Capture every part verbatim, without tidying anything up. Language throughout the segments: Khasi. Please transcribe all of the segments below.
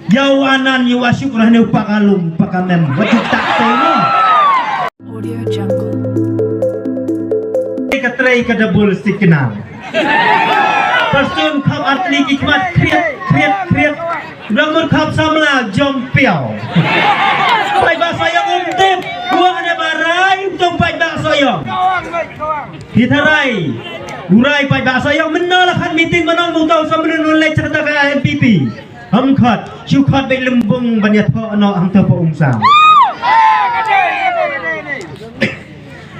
Ïa u Anan ïa u Ashok, ra hangne u Pakalum Pakamem. Wat ju tak te mo. Audio Jungle. Ka trei ka double signal. Person khap atli ki khmat kriat kriat kriat. Dang mut khap samla jom piaw. Paidbah Sohiong um tip. Buang ne barai tong paidbah Sohiong. Hi tharai. Urai paidbah Sohiong mynno la khan meeting mynno mu tau samla nun lek cerita ka N P P. Ham khot, shu khot beit lembung ban ïathoh noh hangto pa Umsaw.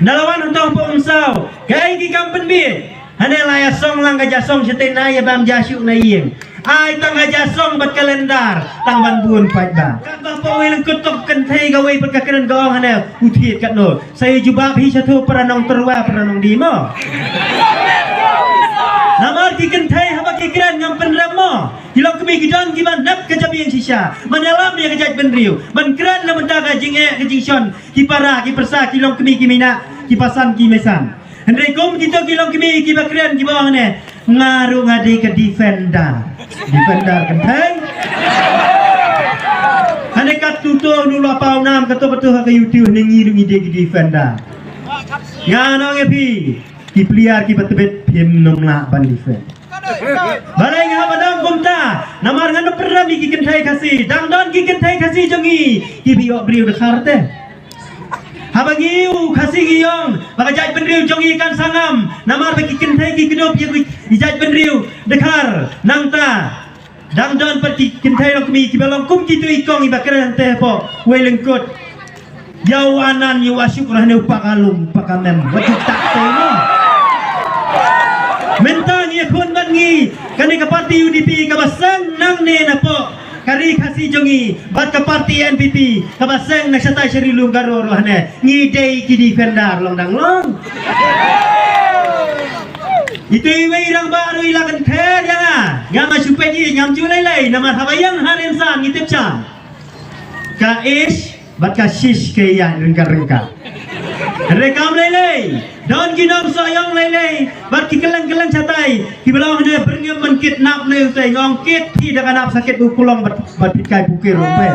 Nalawan hangto pa Umsaw, kaei ki kam pynbit? Hane la ïa song lang ka ja song shatei na ïa bam ja shu na ïing. Ai tang ka ja song bad kalendar tang ban bun paidbah. Kan ba pa wei lengkut tok kynthei kawei bad ka kren ka ong hane u thied katno. Sa ïa jubab hi sha thu para nong tyrwa para nong di mo. Namar ki kynthei haba ki kren ngam pynrem mo. Ki longkmie ki don kiba nep ka jabieng shisha ban ïalam ïa ka jaitbynriew, ban kren na bynta ka jingeh ka jingshon ki para ki pyrsa ki longkmie ki mei na ki pasan ki meisan. Hynrei kum kito ki longkmie kiba kren kiba ong ne, nga ruh nga dei ka defender. Defender kynthei. Hane kat tuto nu la pau nam kato kato ha ka YouTube ne ngi ruh ngi dei ka defender. Nga ong ïa phi, ki player kiba tbit phim nym lah ban defend. Balei nga hap ban ong kumta? Namar ngan pynrem ïa ki kynthei Khasi. Dang don ki kynthei Khasi jong ngi kiba ïoh briew dkhar te. Haba ngi u Khasi ngi ong ba ka jaitbynriew jong ngi kan sangam. Namar ba ki kynthei ki kdup ïa ki jaitbynriew dkhar. Nangta dang don pat ki kynthei longkmie kiba long kum kito i kong iba kren te hapoh wei lengkut. Ïa u Anan ïa u Ashok, ra hangne u Pakalum Pakamem. Wat ju tak te mo. Mynta ngi ïakhun bad ngi kane ka parti U D P kaba seng nangne napoh ka ri Khasi jong ngi bad ka parti N P P kaba seng na shatai sha ri lum Garo ruh hane. Ngi dei ki defender long dang long. Itu iwei i rangbah ruh i la kynther ïa nga. Nga ma shu peit i ngam ju lei lei namar haba ïeng ha rynsan ngi tip sha. Ka ish bad ka shish ka ïaid ryngkat ryngkat. Hynrei kam lei lei, don ki nong Sohiong lei lei bad ki kylleng kylleng shatai kiba long hynne byrngem ban kidnap ne u tei, nga ong kit phi da ka nap sakit u kulong bad bad phi kai pukir ruh pe.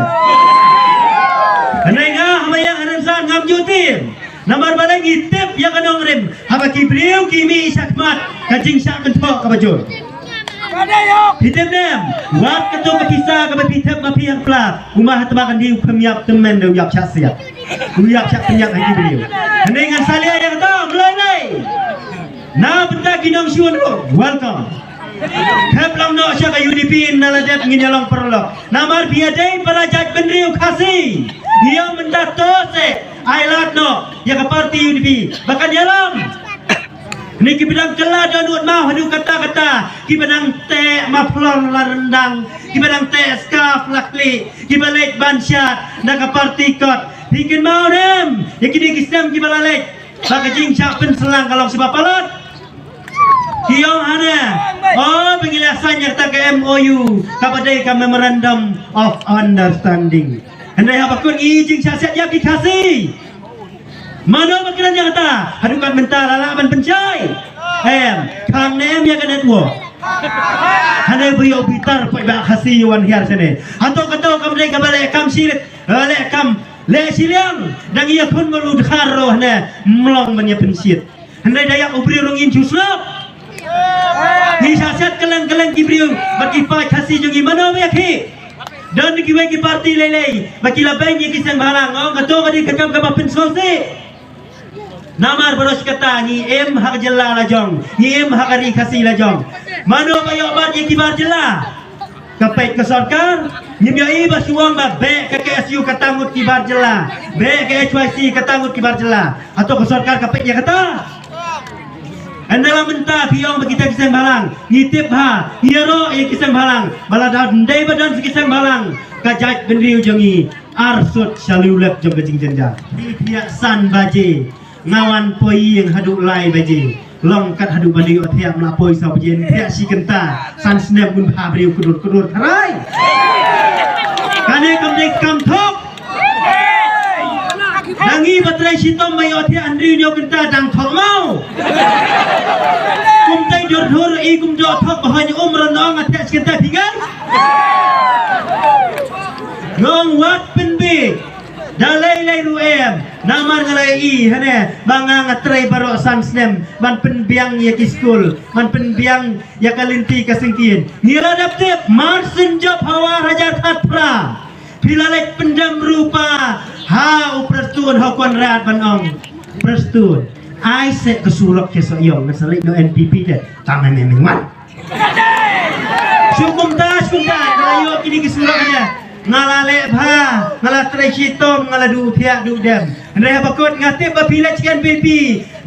Hynrei nga haba ïeng ha rynsan ngam ju tieng. Namar balei ngi tip ïa ka nongrim haba ki briew ki mih shakhmat ka jingshah kynthoh kaba jur. Phi tip ne em, wat kato ka pisa kaba phi thep ma phi hangpla, u ma ha tma kan dei u kham ïap tymmen da u ïap shah siat. U ïap shah pynïap ha ki briew. Hynrei ngan salia ïa kato, mlei mlei. Na bynta ki nongshun ruh, welcome. Thep lang noh sha ka U D P na la dep ngin ïa long paralok. Namar phi ïa dei para jaitbynriew Khasi. Ngi ïa mynta to se ai lad noh ïa ka parti U D P ba kan ïalam. Ni kiba dang kylla dohnud ma haduh katta katta, kiba dang teh muffler la ryndang, kiba dang teh scarf la khlieh, kiba leit ban shad na ka parti kot. Phi kynmaw ne em ïa kine ki snem kiba la leit ba ka jingshah pynshlang ka long shibun palat. Ki ong hane, o ba ngi la sign ïa kata ka M O U kaba dei ka Memorandum of Understanding. Hynrei haba kut ngi jingshah siat ïa ki Khasi. Mano ba kren ïa kata? Haduh kat mynta la lah ban pynshai. Em, khang ne em ïa ka network. Hane ba ïoh bitar paidbah Khasi ïa wan hiar shane. Hato kato kam dei kaba leh kam shilip, leh kam leh shiliang. Dang ïa khun malu dkhar ro hane mlong ban ïa pynshit. Hynrei da ïap u briew ruh ngin shu sngap. Ngi shah siat kylleng kylleng ki briew bad ki paid Khasi jong ngi, mano ba ïa khih. Don kiwei ki parti lei lei ba ki la beiñ ïa ki seng bhalang, ong kato ka dei ka kam kaba pynsngewsih. Namar baroh shi katta ngi im ha ka jylla la jong, ngi im ha ka ri Khasi la jong. Mano ba ïoh bat ïa ki bar jylla? Ka peit ka sorkar, ngim ïohi ba shu ong ba beh ka K S U kata ngut ki bar jylla, beh ka H Y C kata ngut ki bar jylla. Hato ka sorkar ka peit ïa kata? Hynda la mynta phi ong ba kita ki seng bhalang, ngi tip ha, ngi ïaroh ïa ki seng bhalang, ba lada ym dei ba don ki seng bhalang, ka jaitbynriew jong ngi arsut sha liulep jong ka jingjynjar. Phi thiah san baje, nga wan poi ïing haduh lai baje. Long kat haduh ban ïohthiah, mla poi saw baje, thiah shi kynta. San snem bun bha briew kdur kdur tharai. Kane kam dei kam thok. Dang ngi ba trei shitom ba ïohthiah hynriew hynñiew kynta dang thok maw. Kumtai dur dur i kum doh thok ba hoi um ron ong nga thiah shi kynta phi ngan. Ngong wat pynbit. Da lei lei ruh em. Namar nga la i hane ba nga nga trei baroh san snem ban pynbiang ïa ki skul, ban pynbiang ïa ka lynti ka syngkien. Ngi la dep tip mar syn jop ha ar hajar khatphra. Phi la leit pyndem rupa ha u Prestone, ha u Conrad ban ong, Prestone, ai seh ka surok ke so ïong, ngan sa leit noh N P P te. Tang ne ne wan. Shu kumta, shu kumta, nga la ïoh kine ki surok ne. Nga la leh bha, nga la trei shitom, nga la duh thiah duh dem. Hynrei haba kut nga tip ba phi leit sha N P P,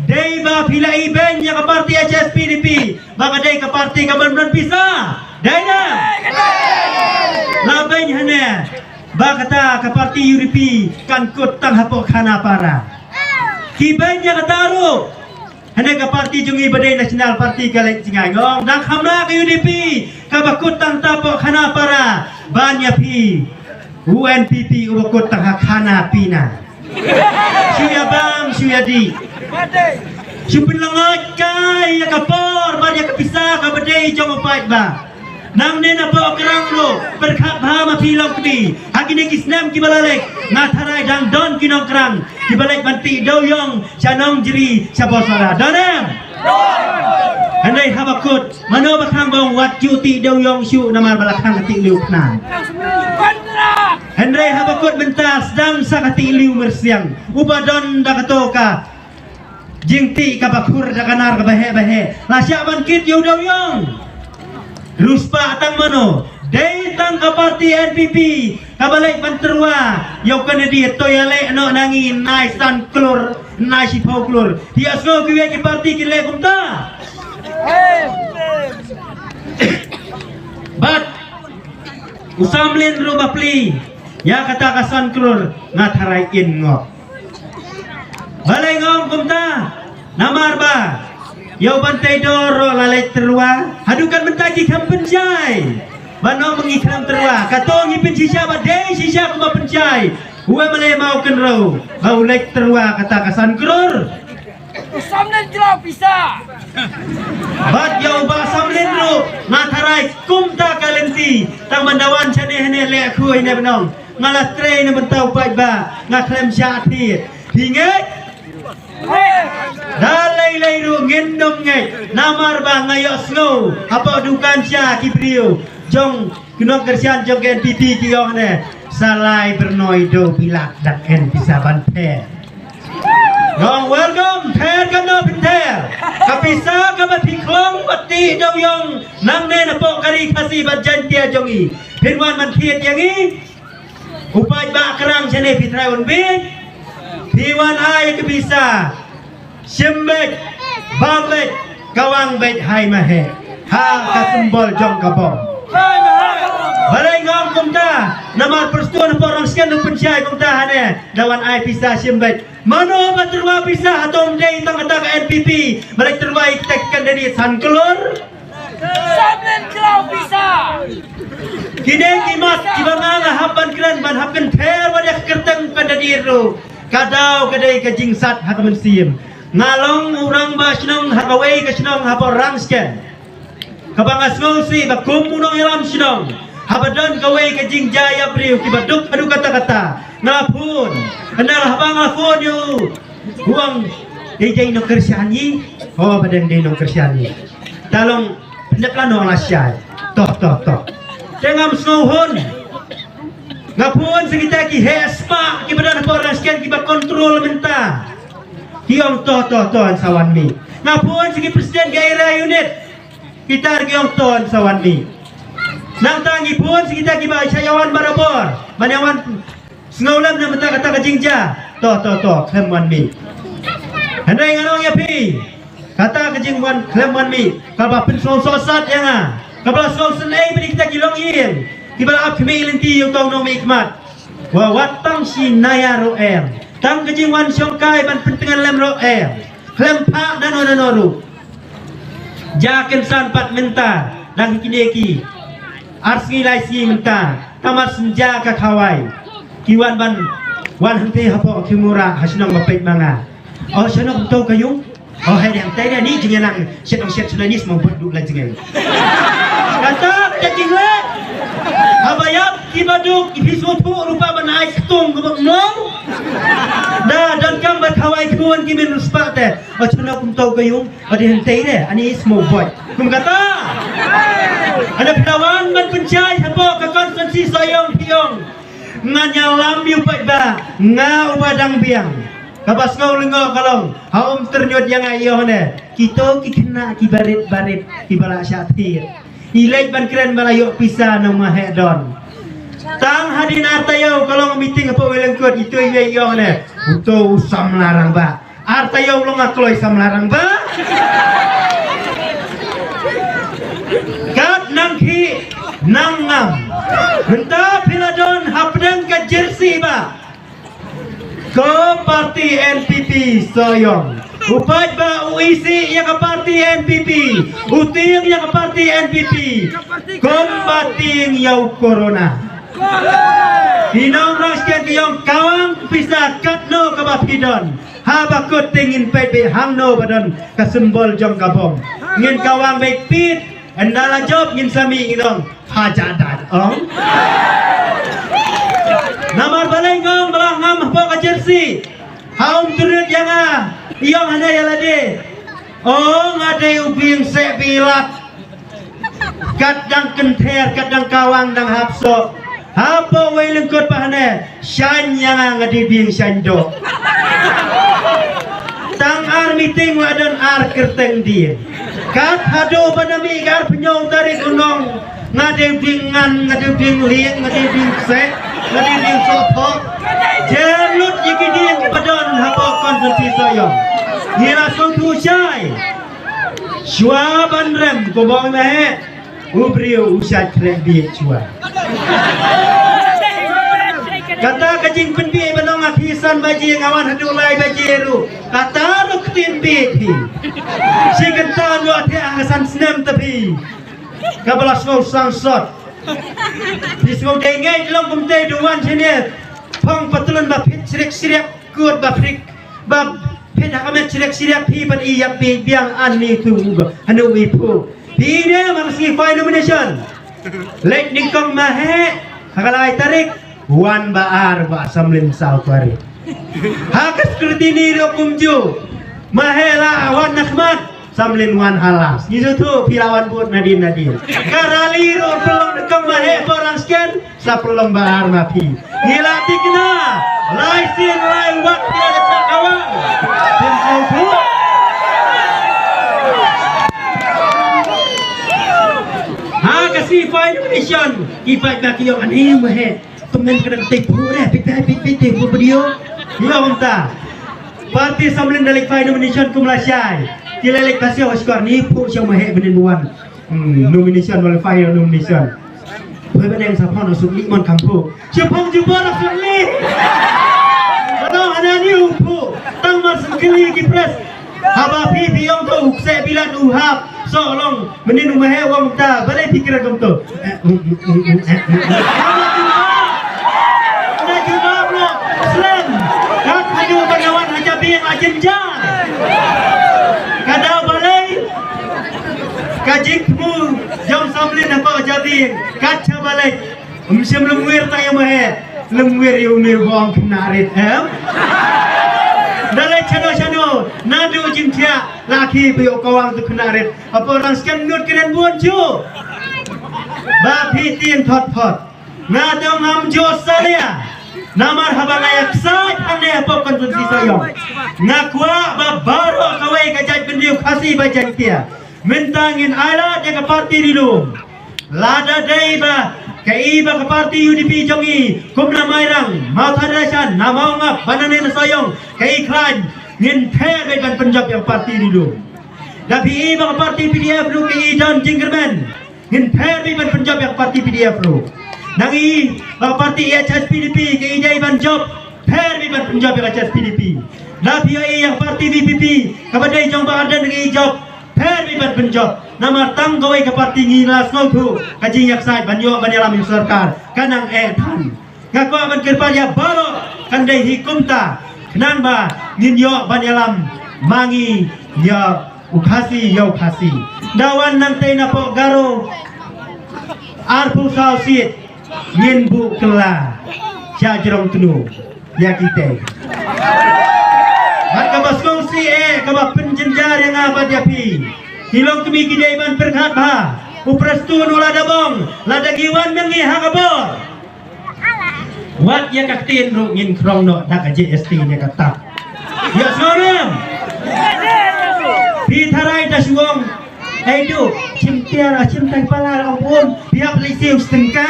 dei ba phi la ibeiñ ïa ka parti H S P D P ba ka dei ka parti ka ban don pisa. Dei ne? La beiñ hane ba kata ka parti U D P kan kut tang hapoh khana para. Ki beiñ ïa kata ruh. Hynrei ka parti jong ngi ba dei National Party ka leit jngai, ngong dang kham na ka U D P kaba kut tang hapoh khana para ban ïa phi. U N P P uba kut tang ha khana pina. Shu ïa bam, shu ïa dih. Shu pynlyngngoh kai ïa ka por bad ïa ka pisa kaba dei jong u paidbah. Nangne na Pokhrang ruh, pyrkhat bha ma phi long kti. Ha kine ki snem kiba la leit, nga tharai dang don ki nongkrang kiba leit ban tih dewïong sha Nongjri, sha Bawsara. Don em? Hynrei haba kut, mano ba khang ba ong wat ju tih dewïong shuh namar ba la khang ka tih liu khnan. Hynrei haba kut mynta sdang sa ka tih liu myrsiang. Uba don da kato ka jingtih kaba khur da ka nar kaba heh ba heh, la shah ban kit ïa u dewïong. Riewspah tang mano? Dei tang ka parti N P P kaba leit ban tyrwa ïa u candidate. To ïaleh noh na ngi nai san klur, nai shiphew klur. Ïa sngew kiwei ki parti ki leh kumta. Bad u samlin ruh ba plie ïa kata ka san klur, nga tharai in ngop. Balei ngong kumta? Namar ba ïa u Bantei Dor ruh la leit tyrwa. Haduh kat mynta ki khlem pynshai. Ba nong ngi khlem tyrwa. Kato ngi pynshisha ba dei shisha kumba pynshai. U M L A Mawkynrew ba u leit tyrwa kata ka san klur. U samlin khlaw pisa. Bad ïa u Bah Samlin ruh nga tharai kumta ka lynti. Tang ban da wan shane hane leh khuh hane ba nong. Nga la trei na bynta u paidbah, nga khlem shah thied. Phi ngeit? Da lei lei ruh ngin ym ngeit. Namar ba nga ïohsngew hapoh dukan sha ki briew jong ki nongkyrshan jong ka N P P ki ong ne, sa lai byrnoi dewbilat da ka N P P sa ban pher. Ngong welcome, pher kam no pynpher. Ka pisa kaba phi khlong bad tih dewïong nangne na poh ka Ri Khasi bad Jaintia jong ngi, phin wan ban thied ïa ngi? U paidbah Krang shane phi trai un bit. Phi wan ai ka pisa. Shim beit, bam beit, kawang beit hai ma he. Ha ka symbol jong ka bom. Balei ngong kumta? Namar Prestone hapoh Rangsken u pynshai kumta hane. Da wan ai pisa shim beit. Mano ba tyrwa pisa? Hato ym dei tang kata ka N P P ba leit tyrwa ïa kita ki candidate san klur? Samlin khlaw pisa. Kine ki mat kiba nga nga hap ban kren ban hap kynpher wat ïa ka kyrteng candidate ruh. Ka daw ka dei ka jingsat ha ka mynsiem. Nga long u rangbah shnong ha kawei ka shnong hapoh Rangsken. Kaba nga sngewsih ba kum u nongïalam shnong, haba don kawei ka jingjia ïa briew kiba duk haduh katta katta, nga la phone. Hynda la haba nga la phone ïa u, u ong, "Dei dei nongkyrshan ngi?" "Ho, ba dang dei nongkyrshan ngi." "Ta long pyndep lano la shai?" "Toh, toh, toh." Te ngam sngew hun. Nga phone sha kita ki heh spah kiba don hapoh Rangsken kiba control mynta. Ki ong, "Toh, toh, toh, yn sa wan mih." Nga phone sha ki president ka area unit. Kita ki ong, "Toh, yn sa wan mih." Nangta ngi phone sha kita kiba shah ïa wan barabor ban ïa wan sngewlem na bynta kata ka jingjia. "Toh, toh, toh, khlem wan mih." Hynrei ngan ong ïa phi, kata ka jingwan khlem wan mih kaba pynsngewsohsat ïa nga. Kaba la sngewsynei bad kita ki longïing kiba la ap khmih lynti ïa uto u nongmihkhmat. Wa wat tang shi naïa ruh em. Tang ka jingwan shongkai ban pyntngen lem ruh em. Khlem phah nano nano ruh. Ja kynsan pat mynta dang kine ki ar sngi lai sngi mynta, tang mar synja ka khawai ki wan ban wan hangtei hapoh Khimura ha shnong ba peit ma nga. Oh, shnong to ka yung. Oh, hai dang tai ni jingïanang shet ong shet shnong ni smong bot du la jingïanang. Kata ka jingleh. Haba ïap Ki ba duk, ki phi sngewthuh ruh ba ban ai ktung ka bok mong. Da, donkam ba thawai khun ki min riewspah te. O chuna kumto ka yung, o di hangtei de, ani smoke boy. Kum kata. Ada pyndawan ban pynshai hapoh ka constituency Sohiong phi ong. Ngan ïalam ïa u paidbah, nga uba dang biang. Kaba sngew lyngngoh ka long, ha um tyrñut ïa nga ïoh ne. Kito ki khynnah ki barit barit, ki ba la shah thied. I leit ban kren ba la ïoh pisa na ma heh don. Tang hadien ar taïew ka long meeting hapoh Wei Lyngkut, ito i wei ïong ne. Uto u samla rangbah. Ar taïew long a kloi samla rangbah. Kat nang khih nang ngam. Mynta phi la don hapdeng ka jersey ba Ko parti N P P Sohiong. U paidbah u isih ïa ka parti N P P. U tieng ïa ka parti N P P. Kum ba tieng ïa u corona. Ki nongrang skem ki ong kawang pisa katno kaba phi don. Haba kut te ngin peit beit hangno ba don ka symbol jong ka bom. Ngin kawang beit pit. Ynda la jop ngin sa mih ngin ong. Ha jadat ong. Namar balei nga ong ba la ngam hapoh ka jersey. Ha um tyrut ïa nga. I ong hane ïa lade. Ong nga dei u bieng seh bilat. Kat dang kynther, kat dang kawang dang hap soh. Hapoh Wei Lyngkut ba hane. Shaiñ ïa nga nga dei bieng shaiñ doh. Tang ar meeting la don ar kyrteng dieng. Kat haduh ba na mih ka ar pynïaw tarik u nong. Nga dei bieng ngan, nga dei bieng lieng, nga dei bieng seh, nga dei bieng sohphoh. Jer lut ïa ki dieng kiba don hapoh constituency Sohiong. Ngi la sngewthuh shai. Shuwa ban rem ko bong na he. U briew u shait khreh bieit shuwa. Kata ka jingpynbieit ba nong a phi san baje nga wan haduh lai baje ruh. Kata ruh ktien bieit phi. Shi kynta ruh a phi a ka san snem ta phi. Ka ba la sngew sangsot. Phi sngew dei ngeit long kumte du wan shane. Phong patlun ba phit shriek shriek kut ba phrik. Ba phi da ka met shriek shriek phi ban ïap bieit biang ani tu ba hanu i phu. Phi ne ma ka sngi fai nomination. Leit nyngkong ma he ha ka lai tarik wan ba ar ba samlin saw tarik. Ha ka scrutiny ruh kumjuh. Ma he la wan na khmat samlin wan ha last. Ngi ju tu phi la wan bud nadien nadien. Ka rally ruh pynlong nyngkong ma he ba orang scan. Sa pynlong ba ar ma phi. Ngi la thikna. Lai sien lai wat phi la dep kawang. Pynlong tu. Ha ka sngi fai nomination. Ki paidbah ki ong ani ma he. Tymmen ka dang tei phu re. Pit pit pit pit phu video. Ki ong ta. Parti samlin da leit fai nomination kum lashai. Ki la leit pasiaw ha shkor ni phu sha ma he benin wan. Hmm, nomination wala fai nomination. Phu ba neng sa phon suk li mon kam phu. Sha phong ju bor suk li. Ba dong ana ni u phu. Tang mar suk li ki press. Haba phi phi ong to u kse bilat u hap. So long menin u ma he wang ta. Balei phi kira kum to. Eh, um, um, um, um, eh, um, um. Haba tu ba. Ana ju ba bro. Slem. Kat haju ba nyawan haja bi la jenjar. Ka daw balei. Ka jingthmu jong samlin hapoh jabieng kat sha balei. Ym shym lem wir tang ïa ma he. Lem wir ïa une u bong khynnah rit em. Da leit shano shano naduh jingthiah la ki ba ïoh kawang tu khynnah rit. Hapoh rang skem nud kren bun shu. Ba phi tieng thot thot. Nga dang ngam ju salia. Namar haba nga ïaksaid hangne hapoh konstituensi Sohiong. Nga kwah ba baroh kawei ka jaitbynriew Khasi ba Jaiñtia. Mynta ngin ailad ïa ka parti ri lum. Lada dei ba ka i ba ka parti U D P jong i kum na Mairang, Mawthadraishan, na Mawngap, ba na ne na Sohiong, ka i khlaiñ ngin pher beit ban pynjop ïa ka parti ri lum. Da phi i ba ka parti P D F ruh ka i don jingkyrmen. Ngin pher beit ban pynjop ïa ka parti P D F ruh. Nang i ba ka parti H S P D P ka i dei ban jop. Pher beit ban pynjop ïa ka H S P D P. Na phi ïa i ïa ka parti V P P kaba dei jong Bah Ardent ka i jop. Pher beit ban pynjop. Namar tang kawei ka parti ngi la sngewthuh ka jingïaksaid ban ïoh ban ïalam ïa ka sorkar. Ka nang eh than. Nga kwah ban kyrpad ïa baroh kan dei hi kumta khnang ba ngin ïoh ban ïalam ma ngi ïa u Khasi ïa u Khasi. Da wan nangtei napoh Garo arphew saw seat. Ngin buh kylla sha jrong tnu ïa kita. Bad kaba sngewsih eh, kaba pynjynjar ïa nga bad ïa phi, ki longkmie ki dei ban pyrkhat bha. U Prestone u la da bong, lada ngi wan ma ngi ha ka bor, wat ïa ka ktien ruh ngin khrong noh da ka G S T ne kata. Ïa sngewrem. Phi tharai da shu ong, "Ai du, chim tiar, a chim tai pala ong bun, phi hap leit siew tyngka."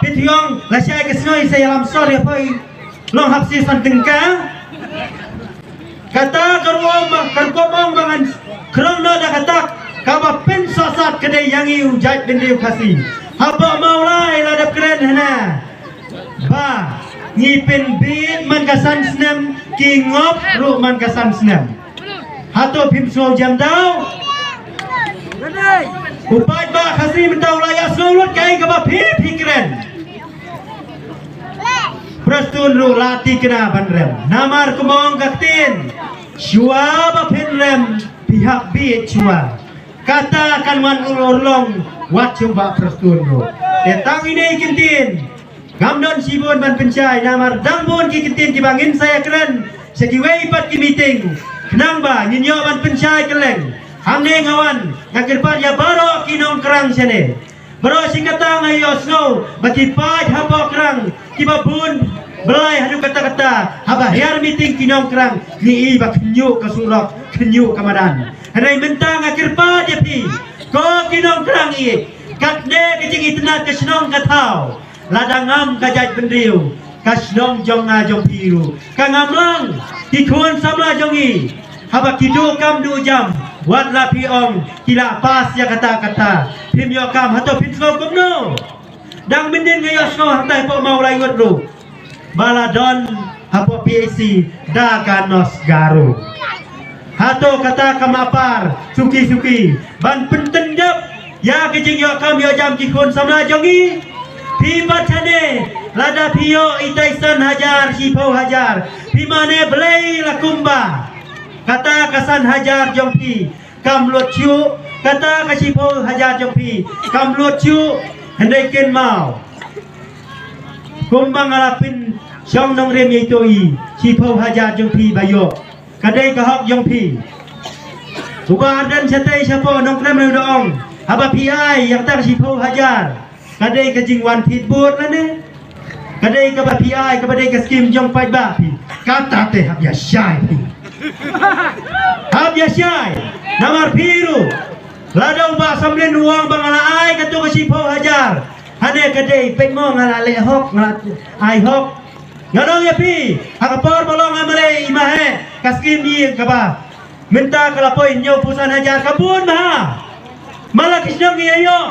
Phi thiong, "La shai ka snoi sa ïalam sor ïa phi, long hap siew san tyngka." Kata ka rukom, ka rukom ong ba ngan khrong noh da kata, kaba pynsohsat ka dei ïa ngi u jaitbynriew Khasi. Hapoh Mawlai la dep kren hana ba ngi pynbieit man ka san snem, ki ngop ruh man ka san snem. Hato phim sngew jam daw? U paidbah Khasi mynta u la ïa sngew lut kaei kaba phi phi kren. Prestone ruh la tikna ban rem. Namar kumba ong ka ktien, shuwa ba phin rem, phi hap bieit shuwa. Kata kan wan urlong, wat shuh ba Prestone ruh. Te tang ine i kyntien, ngam don shibun ban pynshai, namar dang bun ki kyntien kiba ngin sa ïakren sha kiwei pat ki meeting, khnang ba ngin ïoh ban pynshai kylleng. Hangne nga wan, nga kyrpad ïa baroh ki nongkrang shane. Baroh shi katta nga ïohsngew ba ki paid hapoh Krang kiba bun, Blai haduh katta katta, haba hiar meeting ki nongkrang, ngi i ba khynñiuh ka surok, khynñiuh ka madan. Hynrei mynta nga kyrpad ïa phi, ko ki nongkrang, i katne ka jingitynnad ka shnong ka thaw. Lada ngam ka jaitbynriew, ka shnong jong nga jong phi ruh ka ngam lang. Ki khun samla jong ngi, haba ki duh kam duh jam, wat la phi ong ki la pass ïa kata kata, phim ïoh kam, hato phin sngew kumno? Dang mynnin nga ïohsngew hangtai hapoh Mawlai ngut ruh ba la don hapoh P H C da ka Nos Garo. Hato kata ka mapar suki suki ban pyntyndep ïa ka jingïoh kam ïoh jam ki khun samla jong ngi? Phi pat shane, lada phi ïoh itai san hajar, shiphew hajar, phi mane blei la kumba. Kata ka san hajar jong phi kam lut shuh, kata ka shiphew hajar jong phi kam lut shuh. Hynrei kynmaw, kumba nga la pynshong nongrim ïa ito i shiphew hajar jong phi ba ïoh, ka dei ka hok jong phi. U Bah Ardent shatei shapoh Nongkrem u da ong, haba phi ai ïa kata ka shiphew hajar, ka dei ka jingwan thied vote lane? Ka dei kaba phi ai, kaba dei ka skim jong paidbah phi? Kata te hap ïa shai phi. Hap ïa shai. Namar phi ruh, lada u Bah Samlin u ong ba nga la ai kato ka shiphew hajar, hane ka dei peit mo nga la leh hok, nga la ai hok. Ngan ong ïa phi, ha ka por ba long M L A i Maheh, ka skim ïa kaba mynta ka la poi hynñiewphew san hajar, ka bun bha. Mala ki shnong ngi ïa ïoh.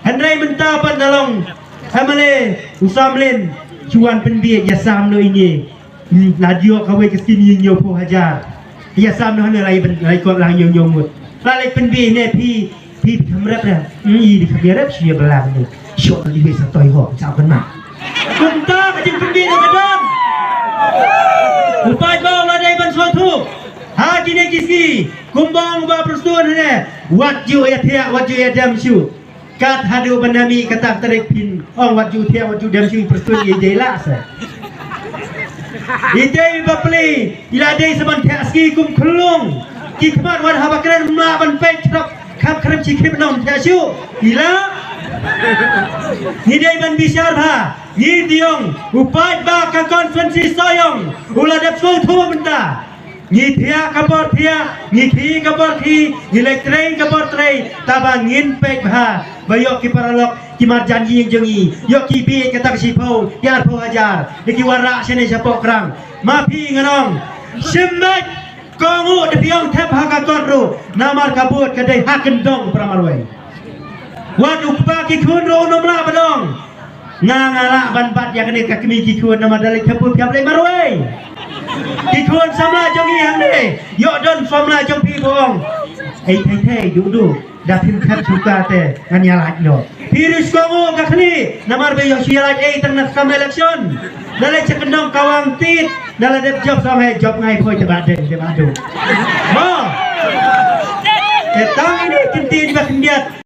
Hynrei mynta pat na long M L A u Samlin, shu wan pynbieit, ïa sam noh ine. Hmm, la ïoh kawei ka skim ïa hynñiewphew hajar. Ïa sam noh ne lai ben, lai kot la hynñiew hynñiew ngut. La leit pynbieit ne phi, phi, phi kham rep ne? Hmm, i di kham rep, shu ïa bala ne. Shu la di wei sa toi ho, sa kena. Kumta ka jingpynbieit ka don. U paidbah la dei ban sngewthuh. Ha kine ki sngi, kumba ong u Bah Prestone ne, wat ju ïa thiah, wat ju ïa dem shuh. Kat haduh ban da mih kata ka tarik phin ong wat ju thiah, wat ju dem shuh, i Prestone i dei lah sa. I dei ba pli, i la dei sa ban thiah ski kum khlung. Ki khmat wat haba kren mla ban peit khrap, khap khrem chi khip nong thiah shuh. I la. Ngi dei ban bishar bha. Ngi tiong, u paidbah ka constituency Sohiong u la dep sngewthuh mynta. Ngi thiah ka por thiah, ngi khih ka por khih, ngi leit trei ka por trei, taba ngin peit bha ba ïoh ki paralok, ki marjan ïing jong ngi, ïoh ki bieit kata ka shiphew, ki arphew hajar, da ki wanrah shane shapoh Krang. Ma phi ngan ong, shim beit, kohnguh da phi ong thep ha ka kot ruh, namar ka vote ka dei ha kyndong para marwei. Wat u kpa ki khun ruh un ym lah ban ong, nga nga lah ban bat ïa kane ka kmie ki khun namar da leit thep vote phi hap leit marwei. Ki khun samla jong ngi hangne, ïoh don samla jong phi ba ong, ei thei thei, duh duh, da phim thep shuka te ngan ïa lait noh. Phi ruh shu kohnguh ka khlieh, namar ba ïoh shu ïa lait ei tang na ka kam election. Da leit sha kyndong Kawang Tit, da la dep jop song hei jop ngai phoi te ba deng te ba duh. Mo. Te tang ine ki ktien ba khyndiat.